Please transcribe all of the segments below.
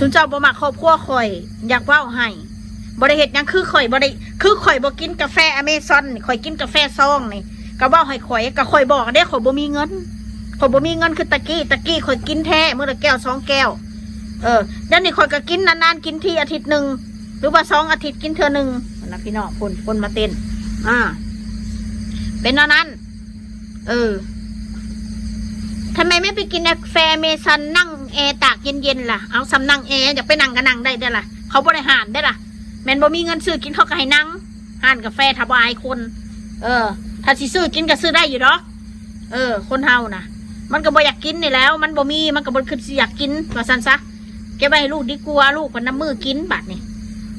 ຊຸມເຈົ້າບໍ່ມັກຄອບຄົວຂ້ອຍ ຢາກເວົ້າໃຫ້ ບໍ່ໄດ້ເຮັດຫຍັງ ຄືຂ້ອຍບໍ່ໄດ້ ຄືຂ້ອຍບໍ່ກິນກາແຟອາເມຊອນນີ້ ຂ້ອຍກິນກາແຟຊອງນີ້ ກໍເວົ້າໃຫ້ຂ້ອຍ ກໍຂ້ອຍບອກເດ້ ຂ້ອຍບໍ່ມີເງິນ ຂ້ອຍບໍ່ມີເງິນຄືຕະກີ້ ຕະກີ້ຂ້ອຍກິນແທ້ ມື້ລະແກ້ວສອງແກ້ວ ເອີ ດຽວນີ້ຂ້ອຍກໍກິນນານໆ ກິນທີອາທິດໜຶ່ງ ຫຼືວ່າສອງອາທິດກິນເທື່ອໜຶ່ງ ນັ້ນນະພີ່ນ້ອງ ຄົນ ຄົນມາເຕັ້ນ ອ່າ ເປັນແນວນັ້ນ. ເອີ ທຳໄມໄມ່ໄປກິນກາແຟເມຊັນ ນັ່ງແອຕາກເຢັນໆ ລະ? ເອົາ ສ່ຳນັ່ງແອ ຢາກໄປນັ່ງກໍນັ່ງໄດ້ເດ້ລະ ເຂົາບໍ່ໄດ້ຫ້າມເດ້ລະ ແມ່ນບໍ່ມີເງິນຊື້ກິນ ເຂົາກໍໃຫ້ນັ່ງ ຮ້ານກາແຟຖ້າບໍ່ອາຍຄົນ ເອີ ຖ້າຊິຊື້ກິນກໍຊື້ໄດ້ຢູ່ດອກ ເອີ ຄົນເຮົານະ ມັນກໍບໍ່ຢາກກິນນີ້ແຫຼ້ວ ມັນບໍ່ມີ ມັນກໍບໍ່ຄິດຊິຢາກກິນ ວ່າຊັ້ນຊະ. ເກັບໄວ້ໃຫ້ລູກດີກວ່າ ລູກເພິ່ນນຳມືກິນບາດນີ້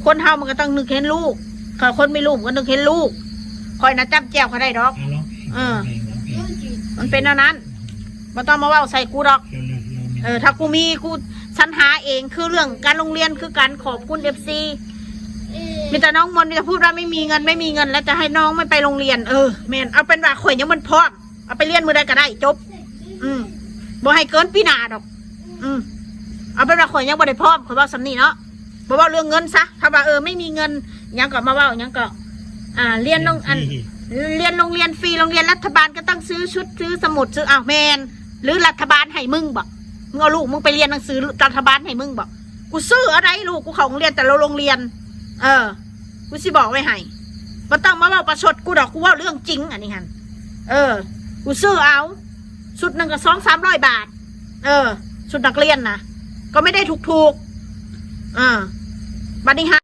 ຄົນເຮົາມັນກໍຕ້ອງນຶກເຫັນລູກ ຂ້ອຍຄົນມີລູກກໍນຶກເຫັນລູກ ຂ້ອຍນະຈ້ຳແຈ່ວຂ້ອຍໄດ້ດອກ ອ່ະ ລອງເພງ ເອີ ລອງເພງ ລອງເພງ ມັນເປັນແນວນັ້ນ ບໍ່ຕ້ອງມາເວົ້າໃສ່ກູດອກ ເອີ ຖ້າກູມີກູສັນຫາເອງ ຄືເລື່ອງການໂຮງຮຽນຄືກັນ ຂອບຄຸນເອັຟຊີ ມີແຕ່ນ້ອງມົນ ມີແຕ່ພູດວ່າໄມ່ມີເງິນ ໄມ່ມີເງິນ ແລ້ວຈະໃຫ້ນ້ອງໄມ່ໄປໂຮງຮຽນ ເອີ ແມ່ນ ເອົາເປັນວ່າຂ້ອຍຍັງບໍ່ພ້ອມ ເອົາໄປຮຽນມື້ໃດກໍໄດ້ ຈົບ ອືມ ບໍ່ໃຫ້ເກີນປີໜ້າດອກ ອືມ ເອົາເປັນວ່າຂ້ອຍຍັງບໍ່ໄດ້ພ້ອມ ຂ້ອຍເວົ້າສ່ຳນີ້ເນາະ ບໍ່ເວົ້າເລື່ອງເງິນຊະ ຖ້າວ່າ ເອີ ໄມ່ມີເງິນ ຫຍັງກໍມາເວົ້າ ຫຍັງກໍ ອ່າ ຮຽນໂຮງ ອັນ ຮຽນໂຮງຮຽນຟຣີ ໂຮງຮຽນລັດຖະບານກໍຕ້ອງຊື້ຊຸດ ຊື້ສະໝຸດ ຊື້ ອ້າວ ແມ່ນ ຫຼືລັດຖະບານໃຫ້ມຶງບໍ? ມຶງເອົາລູກມຶງໄປຮຽນໜັງສື ລັດຖະບານໃຫ້ມຶງບໍ? ກູຊື້ເອົາໄດ໋ ລູກກູເຂົ້າໂຮງຮຽນແຕ່ລະໂຮງຮຽນ ເອີ ກູຊິບອກໄວ້ໃຫ້ ບໍ່ຕ້ອງມາເວົ້າປະຊົດກູດອກ ກູເວົ້າເລື່ອງຈິງ ອັນນີ້ຫັ້ນ ເອີ ກູຊື້ເອົາ ຊຸດໜຶ່ງກໍສອງສາມຮ້ອຍບາດ ເອີ ຊຸດນັກຮຽນນະ ກໍໄມ່ໄດ້ຖືກໆ ເອີ ບັດນີ້ຫາ